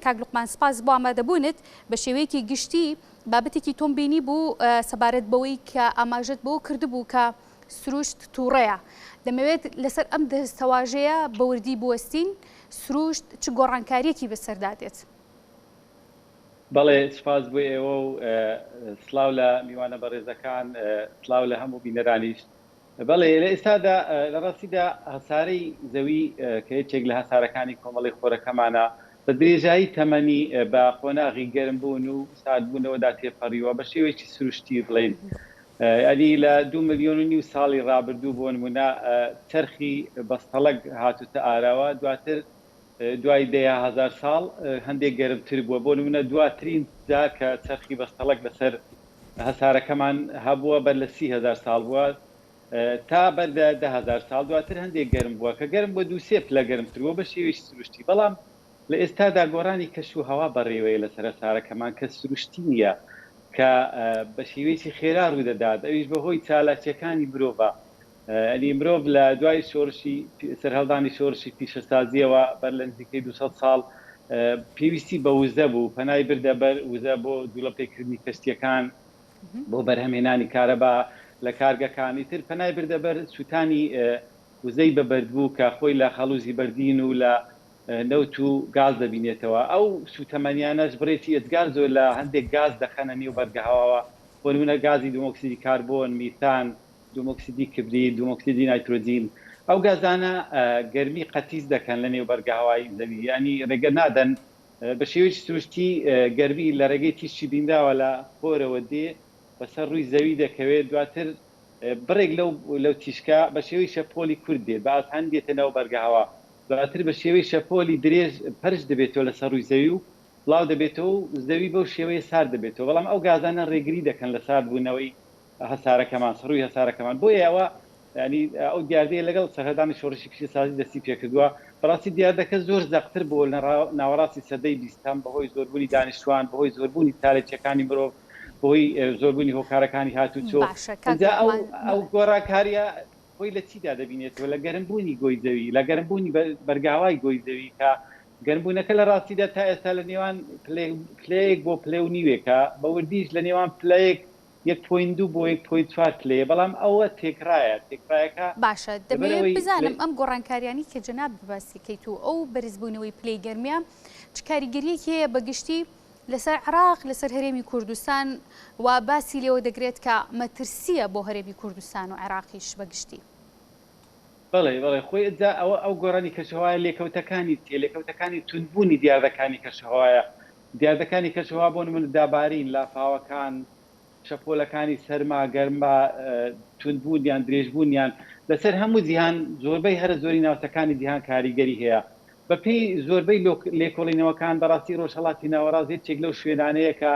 کاک لوقمان سپاس بۆ ئامادەبوونت. بە شێوەیەکی گشتی بابەتێکی تۆم بینی بوو سەبارەت بەوەی کە ئاماژەت بەوە کردبوو کە سروشت تووڕەیە. دەمەوێت لەسەر ئەم دەستەواژەیە بە وردی بوەستین، سروشت چ گۆڕانکارییەکی بەسەردا دێت؟ بەڵێ سوپاس بۆ ئێوە و سڵاو لە میوانە بەڕێزەکان، سڵاو لە هەموو بینەرانیش. بەڵێ لە ئێستادا لە ڕاستیدا هەسارەی زەوی کە یەکێک لە هەسارەکانی کۆمەڵەی خۆرەکەمانە بە درێژایی تەمەنی بە قۆناغی گەرمبوون و ساردبوونەوەدا تێپەڕیوە بە شێوەیەکی سروشتی بڵێین یانی لە 2.5 ملیۆن ساڵی ڕابردوو بۆ نمونە چەرخی بەستەڵەک هاتوتە ئاراوە دواتر دوای دەیا هەزار ساڵ هەندێک گەرمتر بووە بۆ نمونە دواترین جار کە چەرخی بەستەڵەک لەسەر هەسارەکەمان هەبووە بەر لە 30,000 ساڵ بووە تا بەر لە 10,000 ساڵ دواتر هەندێک گەرم بووە کە گەرم بووە دوو سێ پلە گەرمتر بووە بە شێوەیەکی سروشتی بەڵام لە ئێستادا گۆڕانی کەش و هەوا بەڕێوەیە لەسەر هەسارەکەمان کە سروشتی نییە کە بە شێوەیەکی خێرا ڕوودەدات ئەویش بەهۆی چالاکییەکانی مرۆڤە یانی مرۆڤ لە دوای شۆڕشی سەرهەڵدانی شۆڕشی پیشەسازییەوە بەر لە نزیکەی 200 ساڵ پێویستی بە وزە بوو، پەنای بردە بەر وزە بۆ جوڵە پێکردنی کەشتییەکان، بۆ بەرهەمهێنانی کارەبا لە کارگەکان، ئیتر پەنای بردە بەر سووتانی وزەی بە بەردبوو کە خۆی لە خەڵووزی بەردین و لە نەوت و گاز دەبینێتەوە. ئەو سووتەمەنیانەش بڕێکی ئێجگار زۆر لە هەندێک گاز دەخەنە نێو بەرگەهەواوە، بۆ نموونە گازی دومۆکسیدی کاربۆن، میتان، دومۆکسیدی کبریت، دومۆکسیدی نایترۆجین، ئەو گازانە گەرمی قەتیس دەکەن لە نێو بەرگەهەوای زەوی، یانی رێگە نادەن بە شێوەیەکی سروشتی گەرمی لە رێگەی تیشکی بینراوە لە خۆرەوە دێ بەسەر رووی زەوی دەکەوێت، دواتر بڕێک لەو لەو تیشکە بە شێوەی شەپۆلی کورت دێت بە ئاسانی دێتە ناو بەرگەهەوا، دواتر بە شێوەی شەپۆلی درێژ پەرش دەبێتەوە لەسەر رووی زەوی و بڵاو دەبێتەوە و زەوی بەو شێوەیە سارد دەبێتەوە، بەڵام ئەو گازانە رێگری دەکەن لە ساردبوونەوەی هەسارەکەمان، سڕووی هەسارەکەمان. بۆیە ئەوە یانی ئەو دیاردەیە لەگەڵ سەرهەڵدانی شۆڕشی پیشەسازی دەستی پێکردووە. بەڕاستی دیاردەکە زۆر زەقتر بووە لە ناوەڕاستی سەدەی بیستەم بەهۆی زۆربوونی دانیشتووان، بەهۆی زۆربوونی چالاکییەکانی مرۆڤ، بەهۆی زۆربوونی هۆکارەکانی هاتوچۆ. باشە کاک ئینجا ئەو لوقمان، ئەو بەڵێ. گۆڕانکارییە خۆی لە چیدا دەبینێتەوە؟ لە گەرمبوونی گۆی زەوی، لە گەرمبوونی بەرگەهەوای گۆی زەوی کە گەرمبوونەکە لە ڕاستیدا تا ئێستا لە نێوان پلەیەک بۆ پلە و نیوێکە، بە وردیش لە نێوان پلەیەک 1.2 بۆ 1.4 پلەیە، بەڵام ئەوە تێکڕایە، تێکڕایەکە باشە لەبەر دەمەوێت ئەوەی بزانم ئەم گۆڕانکاریانەی کە جەنابت باسی کەیت و ئەو بەرزبوونەوەی پلەی گەرمیە چ کاریگەریەکی هەیە بە گشتی لەسەر عێراق لەسەر هەرێمی کوردستان و باسی لێوە دەگرێت کە مەترسیە بۆ هەرێمی کوردستان و عێراقیش بە گشتی. بەڵێ بەڵێ خۆی ئەجا ئەوە ئەو گۆڕانی کەشوهەوایە لێکەوتەکانی چیە لێکەوتەکانی توندبوونی دیاردەکانی کەشوهەوایە دیاردەکانی کەشوهەوا بۆ نمونە دابارین لافاوەکان شەپۆلەکانی سەرما، گەرما، توندبوونیان، درێژبوونیان لەسەر هەموو جیهان، زۆربەی هەرە زۆری ناوچەکانی جیهان کاریگەری هەیە. بەپێی زۆربەی لێکۆڵینەوەکان بەڕاستی ڕۆژهەڵاتی ناوەڕاست یەکێک لەو شوێنانەیە کە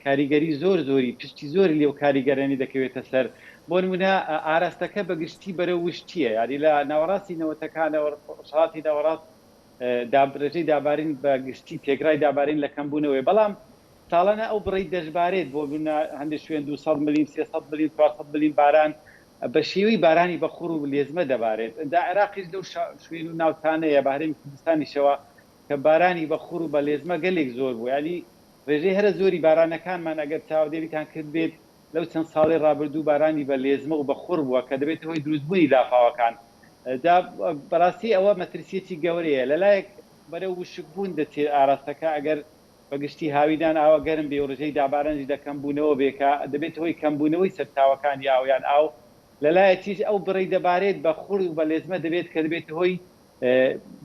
کاریگەری زۆر زۆری، پشتی زۆری لەو کاریگەرانی دەکەوێتە سەر. بۆ نموونە ئاراستەکە بە گشتی بەرەو وشکییە، یانی لە ناوەڕاستی نەوەتەکانەوە ڕۆژهەڵاتی ناوەڕاست ڕێژەی دابارین بە گشتی تێکڕای دابارین لە کەمبوونەوەیە، بەڵام ساڵانە ئەو بڕەی دەشبارێت، بۆ نمونە هەندێک شوێن 200 ملیم، 300 ملیم، 400 ملیم باران بە شێوەی بارانی بەخوڕ و لێزمە دەبارێت. ئینجا عێراقیش لەو شوێن و ناوچانەیە بە هەرێمی کوردستانیشەوە کە بارانی بەخوڕ و بە لێزمە گەلێک زۆر بوو. یانی ڕێژەی هەرە زۆری بارانەکانمان ئەگەر چاودێریتان کردبێت لەو چەند ساڵەی ڕابردوو بارانی بە لێزمە و بەخوڕ بووە کە دەبێتە هۆی دروستبوونی لافاوەکان. جا بەڕاستی ئەوە مەترسییەکی گەورەیە. لەلایەک بەرەو وشکبوون دەچێت ئاراستەکە ئەگەر بە گشتی هاوینان ئاوا گەرم بێ و ڕێژەی دابارانیش لە کەمبوونەوە بێ کە دەبێتە هۆی کەمبوونەوەی سەرچاوەکانی ئاو یان ئاو، لە لایەکیش ئەو بڕەی دەبارێت بە خوڕ و بە لێزمە دەبێت کە دەبێتە هۆی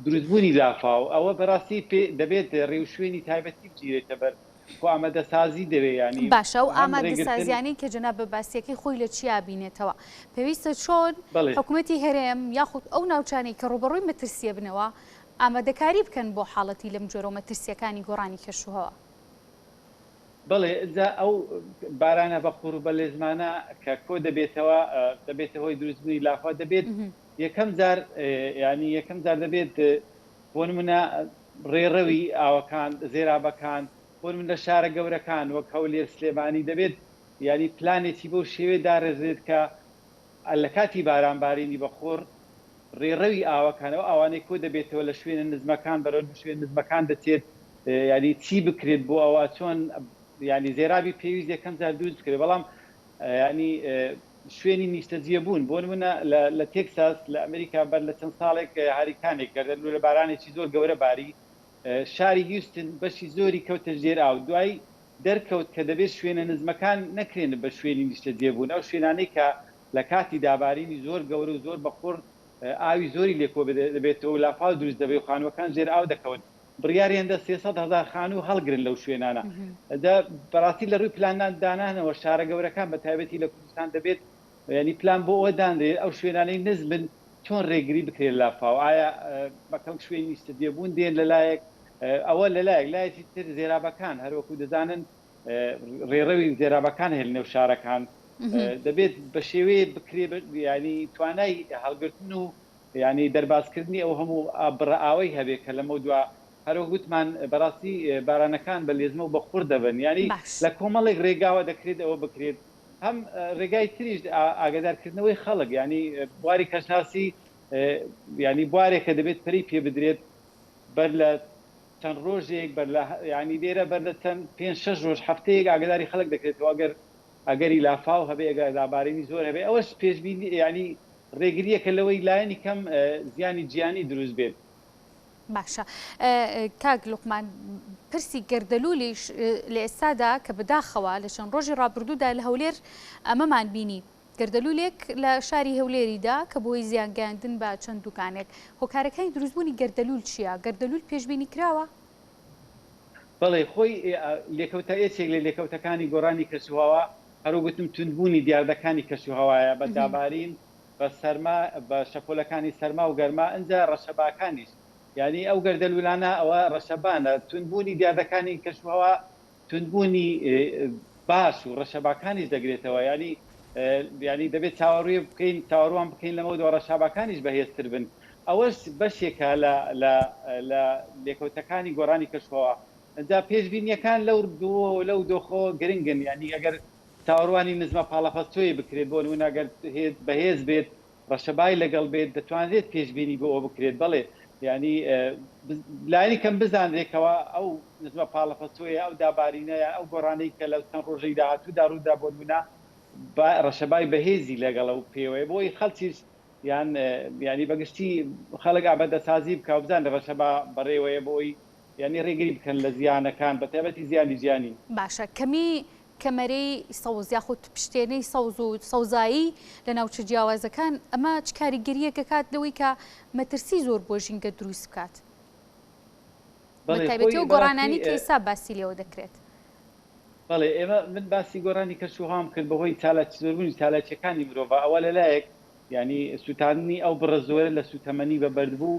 دروستبوونی لافاو، ئەوە بەڕاستی پێ دەبێت ڕێوشوێنی تایبەتی بگیرێتە بەر، خۆ ئامادەسازی دەوێ یانی باشە ئەو هەم ڕێگرتن. ئامادەسازیانەی کە جەنابت باسیەکەی خۆی لە چیا بینێتەوە؟ پێویستە چۆن بەڵێ. حکومەتی هەرێم یاخود ئەو ناوچانەی کە ڕووبەڕووی مەترسیە بنەوە ئامادەکاری بکەن بۆ حاڵەتی لەم جۆرە و مەترسییەکانی گۆڕانی کەشوهەوا. بەڵێ ئینجا ئەو بارانە بە قوڕ و بە لێزمانە کە کۆ دەبێتەوە دەبێتە هۆی دروستبوونی لافاو دەبێت یەکەم جار یانی یەکەم جار دەبێت بۆ نمونە ڕێڕەوی ئاوەکان زێرابەکان بۆ نمونە لە شارە گەورەکان وەک هەولێر سلێمانی دەبێت یانی پلانێکی بەو شێوەیە داڕێژرێت کە لە کاتی باران بارینی بە خوڕ ڕێڕەوی ئاوەکان، ئەو ئاوانەی کۆ دەبێتەوە لە شوێنە نزمەکان بەرەو شوێنە نزمەکان دەچێت. یانی چی بکرێت بۆ ئەوە چۆن یانی زێرابی پێویست یەکەم جار دروست بکرێت بەڵام یانی شوێنی نیشتەجێبوون بۆ نمونە لە تێکساس لە ئەمریکا بەر لە چەند ساڵێک هاریکانێک گەردەلوولە بارانێکی زۆر گەورە باری شاری هیوستن بەشی زۆری کەوتە ژێر ئاو دوای دەرکەوت کە دەبێت شوێنە نزمەکان نەکرێن بە شوێنی نیشتەجێبوون ئەو شوێنانەی کە لە کاتی دابارینی زۆر گەورە و زۆر بەخوڕ ئاوی زۆری لێ کۆ دەبێتەوە و لافاو دروست دەبێت و خانووەکان ژێر ئاو دەکەون بڕیاریان دا 300 هەزار خانوو هەڵگرن لەو شوێنانە. جا بەڕاستی لە ڕووی پلان دانانەوە شارە گەورەکان بە تایبەتی لە کوردستان دەبێت یانی پلان بۆ ئەوە دانرێت ئەو شوێنانەی نزمن چۆن ڕێگری بکرێت لە لافاو ئایا بە کەڵک شوێنی نیشتەجێبوون دێن لە لایەک ئەوە لە لایەک لایەکی تر زێرابەکان هەروەکو دەزانن ڕێڕەوی زێرابەکان هەیە لە نێو شارەکان دەبێت بە شێوەیە بکرێ ینی توانای هەڵگرتن و ینی دەربازکردنی ئەو هەموو بڕە ئاوەی هەبێ کە لەمە دوا هەرو گوتمان بەڕاستی بارانەکان بە لێزمە و بە خوڕ دەبن ینی لە کۆمەڵێک ڕێگاوە دەکرێت ئەوە بکرێت هەم ڕێگای تریش ئاگادارکردنەوەی خەڵک ینی بواری کەشناسی ینی بوارێکە دەبێت پەرەی پێ بدرێت بەر لە چەند ڕۆژێک بەر لە یانی لێرە بەر لە چەند پێنج شەش ڕۆژ هەفتەیەک ئاگداری خەڵک دەکرێتەوە ئەگەر ئەگەری لافاو هەبێ ئەگەر لابارینی زۆر هەبێ ئەوەش پێشبینی یانی ڕێگرییەکە لەوەی لایەنی کەم زیانی گیانی دروست بێت. باشە کاک لوقمان پرسی گەردەلوولیش لە ئێستادا کە بەداخەوە لە چەند ڕۆژی ڕابردوودا لە هەولێر ئەمەمان بینی گەردەلوولێک لە شاری هەولێری دا کە بۆی زیان گەیاندن بە چەند دوکانێک. هۆکارەکانی دروستبوونی گەردەلوول چییە؟ گەردەلوول پێشبینی کراوە؟ بەڵێ خۆی لێکەوتە یەکێک لە لێکەوتەکانی گۆڕانی کەشوهەوا هەروەک گوتم توندبوونی دیاردەکانی کەشوهەوایە بە دابارین، بە سەرما، بە شەپۆلەکانی سەرما و گەرما ئنجا ڕەشەباکانیش یانی ئەو گەردەلوولانە ئەوە ڕەشەبانە توندبوونی دیاردەکانی کەشوهەوا توندبوونی باش و ڕەشەباکانیش دەگرێتەوە یانی یانی دەبێت چاوەڕوێ بکەین چاوەڕوان بکەین لەمەوە دوا ڕەشاباکانیش بەهێزتر بن ئەوەش بەشێکە لە لە لە لێکەوتەکانی گۆڕانی کەشوهەوا جا پێشبینیەکان لەو دووەوە لەو دۆخەوە گرنگن یانی ئەگەر چاوەڕوانی نزمە پاڵەپەستۆیە بکرێت بۆ نمونە ئەگەر بەهێز بێت ڕەشەبای لەگەڵ بێت دەتوانرێت پێشبینی بۆ ئەوە بکرێت بەڵێ یانی لایەنی کەم بزانرێت کەوا ئەو نزمە پاڵەپەستۆیە ئەو دابارینە یان ئەو گۆڕانەی کە لە چەند ڕۆژەی داهاتوودا ڕوودا بۆ نمونە ڕەشەبای بەهێزی لەگەڵە و پێوەیە بۆی خەڵکیش یان ینی بەگشتی خەڵک ئامادەسازی بکە و بزانێت ڕەشەبا بەڕێوەیە بۆی یانی ڕێگری بکەن لە زیانەکان بەتایبەتی زیانی گیانی. باشە کەمی کەمەرەی سەوز یاخود پشتێنەی سەوز و سەوزایی لە ناوچە جیاوازەکان ئەمە چ کاریگەرییەک ئەکات لەوەی کە مەترسی زۆر بۆ ژینگە دروست بکات؟ بە بەڵێ تایبەتی خۆی ئەو بەڕاستی گۆڕانانەی کە ئێستا باسی لێوە دەکرێت. بەڵێ ئێمە من باسی گۆڕانی کەشوهەوام کرد بەهۆی چالاکی زۆربوونی چالاکییەکانی مرۆڤ ئەوە لەلایەک یانی سووتاندنی ئەو بڕە زۆرە لە سووتەمەنی بە بەردبوو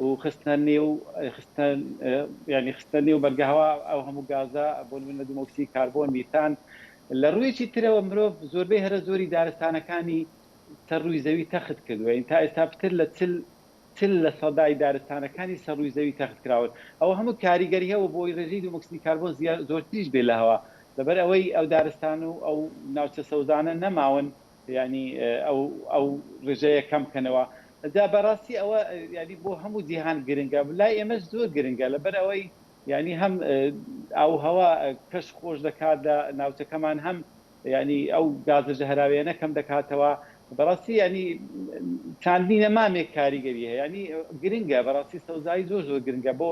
و خستنە نێو خستنە یانی خستنە نێو بەرگەهەوا ئەو هەموو گازە بۆ نموونە دومۆکسیدی کاربۆن، میتان. لە ڕوویەکی ترەوە مرۆڤ زۆربەی هەرە زۆری دارستانەکانی سەر ڕووی زەوی تەخت کردووە یانی تا ئێستا پتر لە 40 40 لە سەدای دارستانەکانی سەر ڕووی زەوی تەخت کراون ئەوە هەموو کاریگەری هەبوو بۆ ئەوەی ڕێژەی دومۆکسیدی کاربۆن زۆرتریش بێت لە هەوا لەبەر ئەوەی ئەو دارستان و ئەو ناوچە سەوزانە نەماون یانی ئەو ئەو ڕێژەیە کەم بکەنەوە جا بەڕاستی ئەوە یانی بۆ هەموو جیهان گرنگە لای ئێمەش زۆر گرنگە لەبەر ئەوەی یانی هەم ئاوهەوا کەش خۆش دەکات لە ناوچەکەمان هەم یانی ئەو گازە ژەهراویانە کەم دەکاتەوە بەڕاستی ینی چاندنی نەمامێک کاریگەری هەیە ینی گرنگە بەڕاستی سەوزایی زۆر زۆر گرنگە بۆ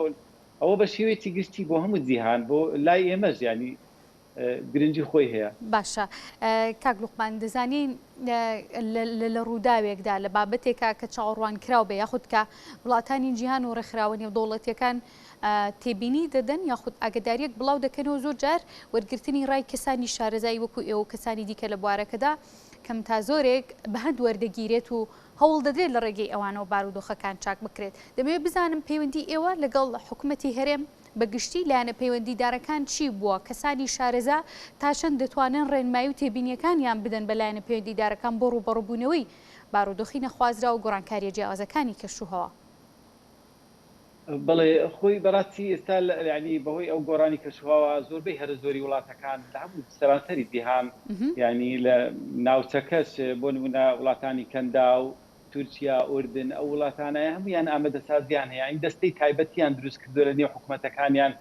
ئەوە بە شێوەیەکی گشتی بۆ هەموو جیهان بۆ لای ئێمەش ینی گرنگی خۆی هەیە. باشە کاک لوقمان دەزانین لە ڕووداوێکدا لە بابەتێکا کە چاوەڕوانکراو بێ یاخود کە وڵاتانی جیهان و ڕێکخراوە نێودەوڵەتیەکان تێبینی دەدەن یاخود ئاگداریەک بڵاو دەکەنەوە زۆر جار وەرگرتنی ڕای کەسانی شارەزایی وەکو ئێوە و کەسانی دیکە لە بوارەکەدا کەم تا زۆرێک بە هەند وەردەگیرێت و هەوڵ دەدرێت لە ڕێگەی ئەوانەوە بارودۆخەکان چاک بکرێت دەمەوێت بزانم پەیوەندی ئێوە لەگەڵ حکومەتی هەرێم بە گشتی لایەنە پەیوەندیدارەکان چی بووە؟ کەسانی شارەزا تا چەند دەتوانن ڕێنمایی و تێبینییەکانیان بدەن بە لایەنە پەیوەندیدارەکان بۆ ڕووبەڕووبوونەوەی بارودۆخی نەخوازراو و گۆڕانکارییە جیاوازەکانی کەشوهەوا؟ بەڵێ خۆی بەڕاستی ئێستا یانی بەهۆی ئەو گۆڕانی کەشوهەوا زۆربەی هەرە زۆری وڵاتەکان لە هەموو سەرانسەری جیهان یانی لە ناوچەکەش بۆ نموونە وڵاتانی کەنداو تورکیا، ئوردن، ئەو وڵاتانە هەموویان ئامادەسازیان هەیە، یانی دەستەی تایبەتیان دروست کردووە لە نێو حکومەتەکانیان.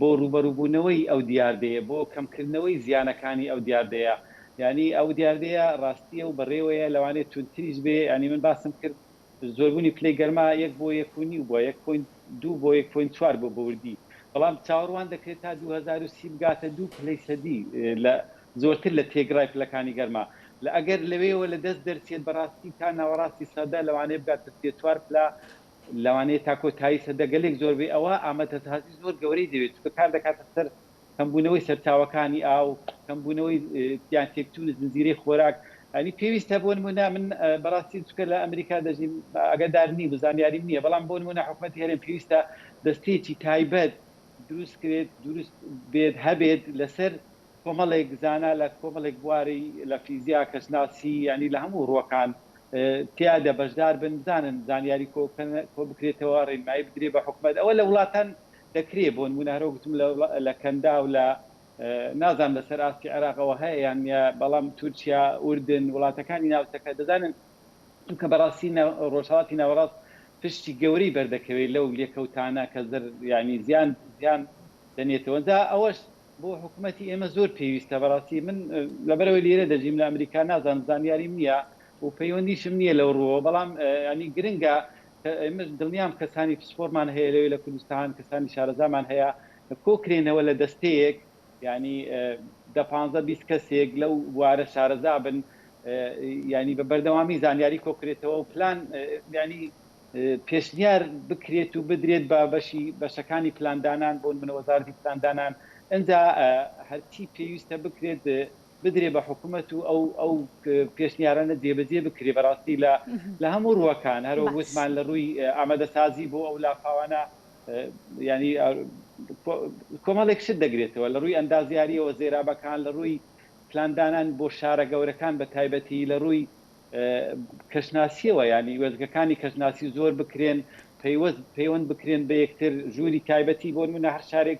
بۆ ڕووبەڕووبوونەوەی ئەو دیاردەیە، بۆ کەمکردنەوەی زیانەکانی ئەو دیاردەیە. یانی ئەو دیاردەیە ڕاستییە و بەڕێوەیە، لەوانەیە توندتریش بێ، یانی من باسم کرد زۆربوونی پلەی گەرما یەک بۆ یەک و نیو بووە، یەک point دوو بۆ یەک point چوار بووە بە وردی، بەڵام چاوەڕوان دەکرێت تا 2030 بگاتە دوو پلەی سەدی لە زۆرتر لە تێگڕای پلەکانی گەرما. لە ئەگەر لەوێوە لە دەست دەرچێت بەڕاستی تا ناوەڕاستی سەدە لەوانەیە بگاتە سێ چوار پلە، لەوانەیە تا کۆتایی سەدە گەلێک زۆر بێ، ئەوە ئامادەسازی زۆر گەورەی دەوێت، چونکە کار دەکاتە سەر کەمبوونەوەی سەرچاوەکانی ئاو، کەمبوونەوەی یان تێکچوونی زنجیرەی خۆراک، یانی پێویستە بۆ نموونە من بەڕاستی چونکە لە ئەمریکا دەژیم ئاگادار نیم و زانیاریم نییە، بەڵام بۆ نموونە حکومەتی هەرێم پێویستە دەستەیەکی تایبەت دروست کرێت دروست بێت هەبێت لەسەر کۆمەڵێک زانا لە کۆمەڵێک بواری لە فیزیا، کەشناسی یانی لە هەموو ڕووەکان تیادا بەشدار بن بزانن زانیاری کۆ بکرێتەوە ڕێنمایی بدرێ بە حکومەت ئەوە لە وڵاتان دەکرێ بۆ نموونە هەرۆ گوتم لە کەنداو لە نازانم لەسەر ئاستی عێراق ئەوە هەیە یان نیە بەڵام تورکیا ئوردن وڵاتەکانی ناوچەکە دەزانن چونکە بەڕاستی ڕۆژهەڵاتی ناوەڕاست پشتی گەورەی بەردەکەوێت لەو لێکەوتانە کە زەر یانی زیان زیان دەنێتەوە جا ئەوەش بۆ حکومەتی ئێمە زۆر پێویستە بەڕاستی من لەبەرەوەی لێرە دەژیم لە ئەمریکا نازانم زانیاریم نییە و پەیوەندیشم نییە لەو ڕووەوە بەڵام ینی گرنگە ئێمە دڵنیام کەسانی پسپۆرمان هەیە لەوێ لە کوردستان کەسانی شارەزامان هەیە کۆکرێنەوە لە دەستەیەک ینی دە پانزە 20 کەسێک لەو بوارە شارەزا بن ینی بە بەردەوامی زانیاری کۆکرێتەوە و پلان ینی پێشنیار بکرێت و بدرێت بە بەشی بەشەکانی پلاندانان بۆ نمونە وەزارەتی پلاندانان ئنجا هەرچی پێویستە بکرێت بدرێ بە حکومەت و ئەو ئەو پێشنیارانە جێبەجێ بکرێ بەڕاستی لە لە هەموو ڕووەکان هەرۆ باش. وتمان لە ڕووی ئامادەسازی بۆ ئەو لافاوانە یانی کۆمەڵێک شت دەگرێتەوە لە ڕووی ئەندازیاریەوە زێرابەکان لە ڕووی پلاندانان بۆ شارە گەورەکان بە تایبەتی لە ڕووی کەشناسیەوە یانی وێستگەکانی کەشناسی زۆر بکرێن پەیوەست پەیوەند بکرێن بە یەکتر ژووری تایبەتی بۆ نمونە هەر شارێک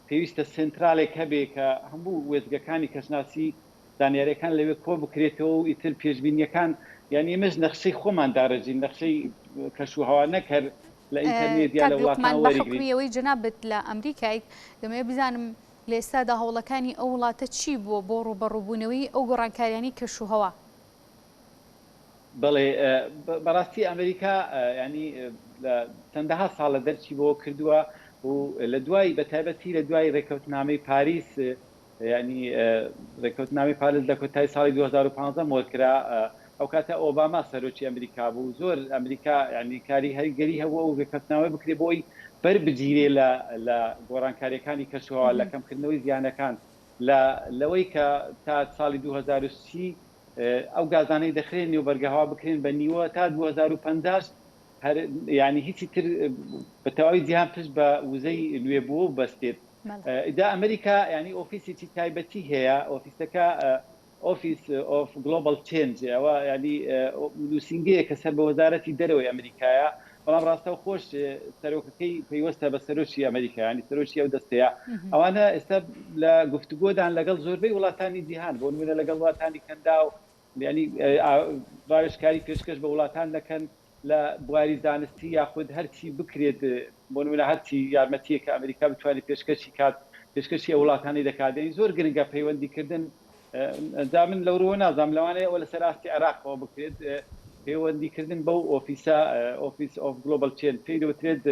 پێویستە سێنترالێک هەبێ کە هەموو وێستگەکانی کەشناسی زانیاریەکان لەوێ کۆ بکرێتەوە و ئیتر پێشبینیەکان یانی ئێمەش نەخشەی خۆمان داڕێژین نەخشەی کەش و هەوا نەک هەر لە ئینتەرنێت یا کاک لە وڵاتان لوقمان بە وەریگرین. حوکمی ئەوەی جەنابت لە ئەمریکایت دەمەوێت بزانم لە ئێستادا هەوڵەکانی ئەو وڵاتە چی بووە بۆ ڕووبەڕووبوونەوەی ئەو گۆڕانکاریانەی کەشوهەوا؟ بەڵێ بەڕاستی ئەمریکا ینی لە چەندەها ساڵە دەرچی بۆ کردووە و لە دوای بە تایبەتی لە دوای ڕێککەوتنامەی پاریس ینی ڕێککەوتنامەی پاریس لە کۆتایی ساڵی 2015 مۆر کرا ئەو کاتە ئۆباما سەرۆکی ئەمریکا بوو زۆر ئەمریکا ینی کاری هەریگەری هەبوو ئەو ڕێککەوتنامە بکرێ بۆی بەر بگیرێ لە لە گۆڕانکاریەکانی کەشوهەوا لە کەمکردنەوەی زیانەکان لە لەوەی کە تا ساڵی 2030 ئەو گازانەی دەخرێن نێو بەرگەهەوا بکرێن بە نیوە تا 2050 هەر یانی هیچی تر بە تەواوی جیهان پشت بە وزەی نوێبووە بەستێت دا ئەمریکا ینی ئۆفیسێکی تایبەتی هەیە ئۆفیسەکە Office of Global Change ئەوە یانی نووسینگەیە کە سەر بە وەزارەتی دەرەوەی ئەمریکایە، بەڵام ڕاستەوخۆش سەرۆکەکەی پەیوەستە بە سەرۆکی ئەمریکا، یانی سەرۆکی ئەو دەستەیە. ئەوانە ئێستا لە گفتوگۆدان لەگەڵ زۆربەی وڵاتانی جیهان، بۆ نموونە لەگەڵ وڵاتانی کەنداو، یانی ڕاوێژکاری پێشکەش بە وڵاتان دەکەن لە بواری زانستی یاخود هەرچی بکرێت بۆ نمونە هەرچی یارمەتیەک کە ئەمریکا بتوانێت پێشکەشی کات پێشکەشی ئەو وڵاتانەی دەکات یعنی زۆر گرنگە پەیوەندی کردن جا من لەو ڕووە نازانم لەوانەیە ئەوە لەسەر ئاستی عێراقەوە بکرێت پەیوەندی کردن بەو ئۆفیسە Office of Global Change پێی دەوترێت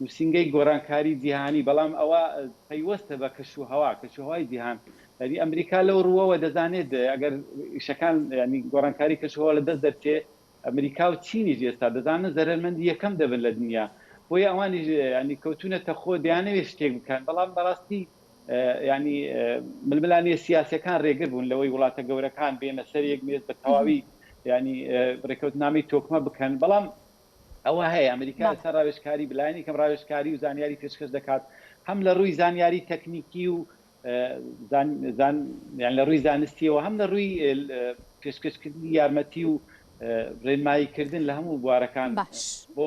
نووسینگەی گۆڕانکاری جیهانی بەڵام ئەوە پەیوەستە بە کەش و هەوا کەش و هەوای جیهان یعنی ئەمریکا لەو ڕووەوە دەزانێت ئەگەر ئیشەکان یعنی گۆڕانکاری کەش و هەوا لە دەست دەرچێ ئەمریکا و چینیش ئێستا دەزانن زەرەرمەندی یەکەم دەبن لە دنیا بۆیە ئەوانیش یانی کەوتونەتە خۆ دەیانەوێت شتێک بکەن بەڵام بەڕاستی ینی ململانێ سیاسەکان ڕێگر بوون لەوەی وڵاتە گەورەکان بێنە سەر یەک مێز بە تەواوی ینی ڕێکەوتنامەی تۆکمە بکەن بەڵام ئەوە هەیە ئەمریکا ئێستا ڕاوێژکاری بلایەنی کەم ڕاوێژکاری و زانیاری پێشکەش دەکات هەم لە ڕووی زانیاری تەکنیکی و یان لە ڕووی زانستیەوە هەم لە ڕووی پێشکەشکردنی یارمەتی و ڕێنمایی کردن لە هەموو بوارەکان باش. بۆ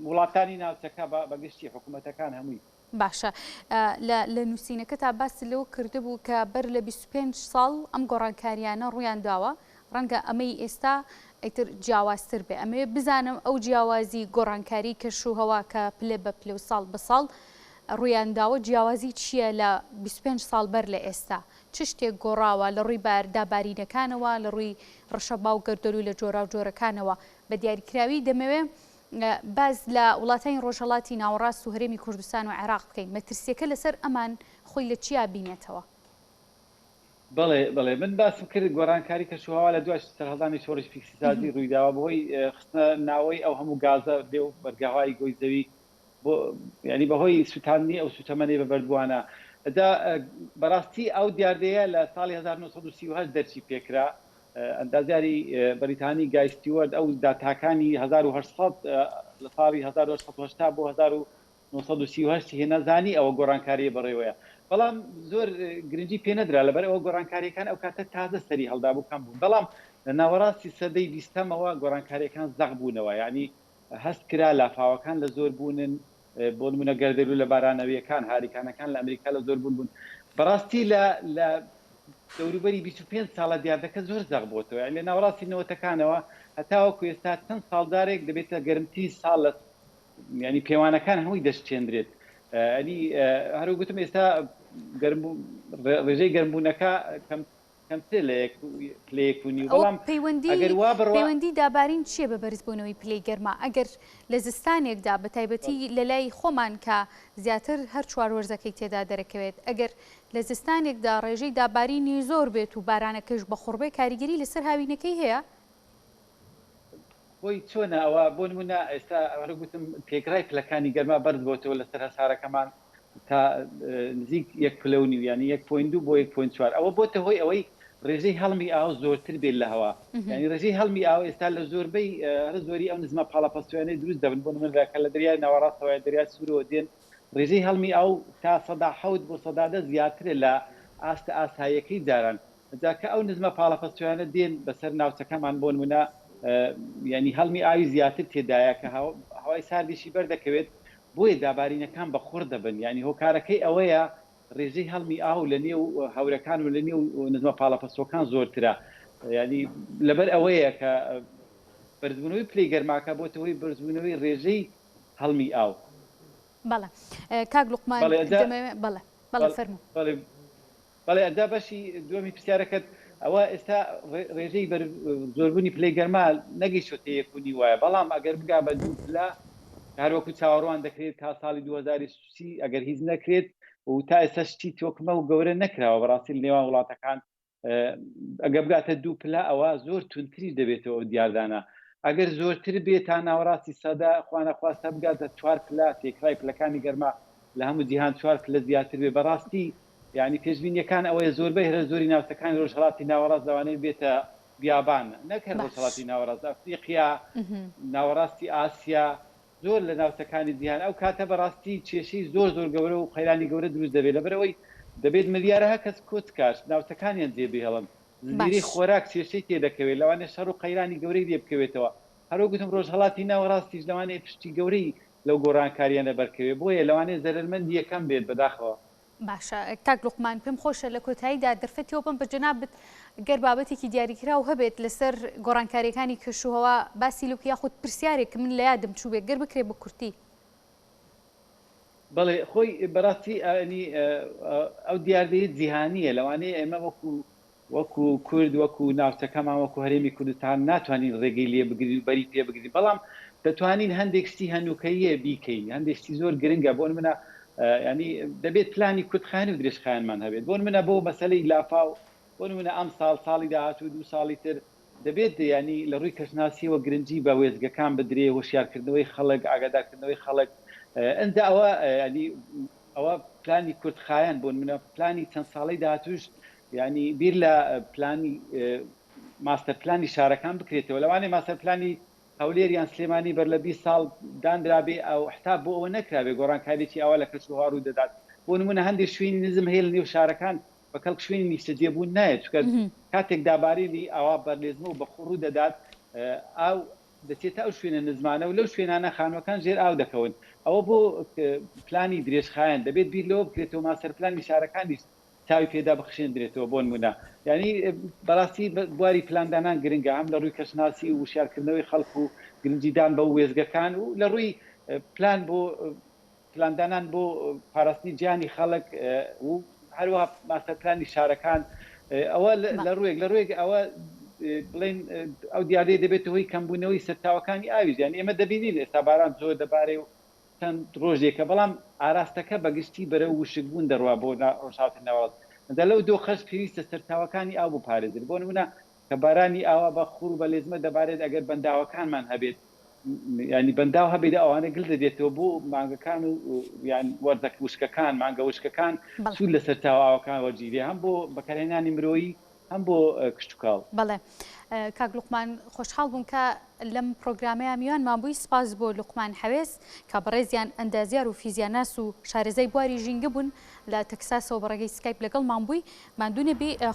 وڵاتانی ناوچەکە بە گشتی حکوومەتەکان هەمووی. باشە لە لە نووسینەکەتا باست لەوە کردبوو کە بەر لە 25 ساڵ ئەم گۆڕانکاریانە ڕوویان داوە ڕەنگە ئەمەی ئێستا ئیتر جیاوازتر بێ ئەمەوێ بزانم ئەو جیاوازی گۆڕانکاری کەش و هەوا کە پلە بە پلە و ساڵ بە ساڵ. ڕوویان داوە جیاوازی چییە لە 25 ساڵ بەر لە ئێستا؟ چ شتێک گۆڕاوە لە ڕووی بار دابارینەکانەوە، لە ڕووی ڕەشەبا و گەردەلوولە جۆراوجۆرەکانەوە؟ بە دیاریکراوی دەمەوێ باس لە وڵاتانی ڕۆژهەڵاتی ناوەڕاست و هەرێمی کوردستان و عێراق بکەین، مەترسییەکە لەسەر ئەمان خۆی لە چیا بینێتەوە؟ بەڵێ بەڵێ من باسم کرد گۆڕانکاری کەشوهەوا لە دوای سەرهەڵدانی شۆڕشی پیشەسازی ڕوویداوە بەهۆی خستنە ناوەی ئەو هەموو گازە نێو بەرگەهەوای گۆی زەوی بۆ یانی بەهۆی سوتاندنی ئەو سوتەمەنی بە بەردبووانە جا بەڕاستی ئەو دیاردەیە لە ساڵی 1938 دەرچی پێکرا ئەندازیاری بەریتانی گای ستیوەرد ئەو داتاکانی 1800 لە ساڵی 1880 بۆ 1938 هێنا زانی ئەوە گۆڕانکاریە بەڕێوەیە بەڵام زۆر گرنگی پێ نەدرا لەبەر ئەوە گۆڕانکاریەکان ئەو کاتە تازە سەری هەڵدابوو کەم بوون بەڵام لە ناوەڕاستی سەدەی بیستەمەوە گۆڕانکاریەکان زەق بوونەوە یعنی هەست کرا لافاوەکان لە زۆر بوونن، بۆ نموونە گەردەلوولە بارانەوییەکان، هاریکانەکان لە ئەمریکا لە زۆر بوون بوون. بەڕاستی لە لە دەوروبەری 25 ساڵە دیاردەکە زۆر زەق بۆتەوە، یانی لە ناوەڕاستی نەوەتەکانەوە هەتاوەکو ئێستا چەند ساڵ جارێک دەبێتە گەرمترین ساڵ لە یانی پێوانەکان هەمووی دەشکێندرێت. یانی هەروەک گوتم ئێستا گەرم ڕێژەی گەرمبوونەکە کەم کەمترە لە یەک پلە یەک و نیو ئەوە بەڵام پەیوەندی ئەگەر وا بڕوا. پەیوەندی دابارین چییە بە بەرزبوونەوەی پلەی گەرما؟ ئەگەر لە زستانێکدا بە تایبەتی لە لای خۆمان کە زیاتر هەر چوار وەرزەکەی تێدا دەرەکەوێت ئەگەر لە زستانێکدا ڕێژەی دابارینی زۆر بێت و بارانەکەش بەخوڕ بێ کاریگەری لەسەر هاوینەکەی هەیە؟ خۆی چۆنە ئەوە بۆ نمونە ئێستا هەر گوتم تێکڕای پلەکانی گەرما بەرز بۆتەوە لەسەر هەسارەکەمان تا نزیک یەک پلە و نیو یانی یەک point دوو بۆ یەک point چوار ئەوە بۆتە هۆی ئەوەی ڕێژەی هەڵمی ئاو زۆرتر بێت لە هەوا یانی ڕێژەی هەڵمی ئاو ئێستا لە زۆربەی هەرە زۆری ئەو نزمە پاڵەپەستۆیانەی دروست دەبن بۆ نمونە کە لە دەریای ناوەڕاستەوە یا دەریای سوورەوە دێن ڕێژەی هەڵمی ئاو تا 7% بۆ 10% زیاترە لە ئاستە ئاساییەکەی جاران جا کە ئەو نزمە پاڵەپەستۆیانە دێن بەسەر ناوچەکەمان بۆ نمونە یانی هەڵمی ئاوی زیاتر تێدایە کە هەوای ساردیشی بەردەکەوێت بۆیە دابارینەکان بە خوڕ دەبن یانی هۆکارەکەی ئەوەیە ڕێژەی هەڵمی ئاو لە نێو هەورەکان و لە نێو نزمە پاڵەپەستۆکان زۆرترە یانی لەبەر ئەوەیە کە بەرزبوونەوەی پلەی گەرماکە بۆتە هۆی بەرزبوونەوەی ڕێژەی هەڵمی ئاو. بەڵێ کاک لوقمان بەڵێ ئەجا دەمەوێ بەڵێ بەڵێ فەرموو. بەڵێ بەڵێ ئەجا بەشی دووەمی پرسیارەکەت ئەوە ئێستا ڕێژەی بەر زۆربوونی پلەی گەرما نەگەیشتۆتە یەک و نیو وایە بەڵام ئەگەر بگا بە دوو پلە هەروەکو چاوەڕوان دەکرێت تا ساڵی 2030 ئەگەر هیچ نەکرێت و تا ئێستا شتی تۆکمە و گەورە نەکراوە بەڕاستی لە نێوان وڵاتەکان ئەگە بگاتە دوو پلە ئەوە زۆر توندتریش دەبێتەوە ئەو دیاردانە ئەگەر زۆرتر بێت تا ناوەڕاستی سەدە خوانەخواستە بگاتە چوار پلە تێکڕای پلەکانی گەرما لە هەموو جیهان چوار پلە زیاتر بێ بەڕاستی یانی پێشبینیەکان ئەوەیە زۆربەی هەرە زۆری ناوچەکانی ڕۆژهەڵاتی ناوەڕاست لەوانەیە بێتە بیابان نەک هەر ڕۆژهەڵاتی ناوەڕاست ئەفریقیا ناوەڕاستی ئاسیا زۆر لە ناوچەکانی جیهان ئەو کاتە بەڕاستی کێشەی زۆر زۆر گەورە و قەیرانی گەورە دروست دەبێت لەبەرئەوەی دەبێت ملیارەها کەس کۆچ کات ناوچەکانیان جێ بهێڵن زنجیرەی خۆراک کێشەی تێدەکەوێت لەوانەیە شەڕ و قەیرانی گەورەی لێ بکەوێتەوە هەروەک گوتم ڕۆژهەڵاتی ناوەڕاستیش لەوانەیە پشتی گەورەی لەو گۆڕانکارییانە بەرکەوێت بۆیە لەوانەیە زەرەرمەندی یەکەم بێت بەداخەوە. باشە کاک لوقمان پێم خۆشە لە کۆتاییدا دەرفەتی ئەوە بەم بە جەنابت گەر بابەتێکی دیاریکراو هەبێت لەسەر گۆڕانکارییەکانی کەشوهەوا باسی لێ بکەی یاخود پرسیارێک کە من لە یادم چووبێت گەر بکرێت بە کورتی. بەڵێ خۆی بەڕاستی یانی ئەو دیاردەیە جیهانییە لەوانەیە ئێمە وەکو وەکو کورد، وەکو ناوچەکەمان، وەکو هەرێمی کوردستان ناتوانین ڕێگەی لێ بگرین و بەری پێ بگرین، بەڵام دەتوانین هەندێک شتی هەنووکەییە بیکەین، هەندێک شتی زۆر گرنگە، بۆ نمونە یانی دەبێت پلانی کورتخایەن و درێژخایەنمان هەبێت، بۆ نمونە بۆ مەسەلەی لافاو، بۆ نمونە ئەمساڵ، ساڵی داهاتوو، دوو ساڵی تر، دەبێت یانی لە ڕووی کەشناسییەوە گرنگی بە وێستگەکان بدرێ، هۆشیارکردنەوەی خەڵک، ئاگادارکردنەوەی خەڵک، ئنجا ئەوە یانی ئەوە پلانی کورتخایەن، بۆ نمونە پلانی چەند ساڵەی داهاتووش یانی بیر لە پلانی ماستەر پلانی شارەکان بکرێتەوە، لەوانەیە ماستەر پلانی هەولێر یان سلێمانی بەر لە 20 ساڵ دانرابێ ئەو حساب بۆ ئەوە نەکرابێ گۆڕانکاریی ئاوا لە کەشوهەوا ڕوو دەدات. بۆ نمونە هەندێک شوێنی نزم هەیە لە نێو شارەکان بە کەڵک شوێنی نیشتەجێبوون نایەت، چونکە کاتێک دابارینی ئاوا بەرلێزمە و بەخوڕ ڕوو دەدات ئاو دەچێتە ئەو شوێنە نزمانە و لەو شوێنانە خانووەکان ژێر ئاو دەکەون. ئەوە بۆ پلانی درێژخایەن دەبێت بیر لەوە بکرێتەوە ماستەر پلانی شارەکانیش چاوی پێدا بخشێندرێتەوە بۆنمونە یانی بەڕاستی بواری پلاندانان گرنگە هەم لە ڕووی کەشناسی و وشیارکردنەوەی خەڵک و گرنگیدان بە وێستگەکان و لە ڕووی پلان بۆ. پلاندانان بۆ پاراستنی گیانی خەڵک و هەروەها ماستەر پلانی شارەکان ئەوە لە ڕووێک لە ڕووێک ئەوە بڵێن ئەو دیاردەیە دەبێتە هۆی کەمبوونەوەی سەرچاوەکانی ئاویش یانی ئێمە دەبینین ئێستا باران زۆر دەبارێ و چەند ڕۆژێکە بەڵام ئاراستەکە بەگشتی بەرەو وشکبوون دەڕوا بۆ ڕۆژهەڵاتی ناوەڕاست جا لەو دۆخەش پێویستە سەرچاوەکانی ئاو بپارێزرێت بۆ نموونە کە بارانی ئاوا بە خوڕ و بە لێزمە دەبارێت ئەگەر بەنداوەکانمان هەبێت یانی بەنداو هەبێت ئەوانە گل دەدێتەوە بۆ مانگەکان و یان وەرزە وشکەکان مانگە وشکەکان سوود لە سەرچاوە ئاوەکان وەرگیرێ هەم بۆ بەکارهێنانی مرۆیی هەم بۆ کشتوکاڵ. بەڵێ کاک لوقمان خۆشحاڵ بووم کە لەم پڕۆگرامەیا میوانمان بووی سپاس بۆ لوقمان حەوێز کە بەڕێزیان ئەندازیار و فیزیاناس و شارەزای بواری ژینگە بوون لە تەکساسەوە بە ڕێگەی سکایپ لەگەڵمان بووی ماندوو نەبی.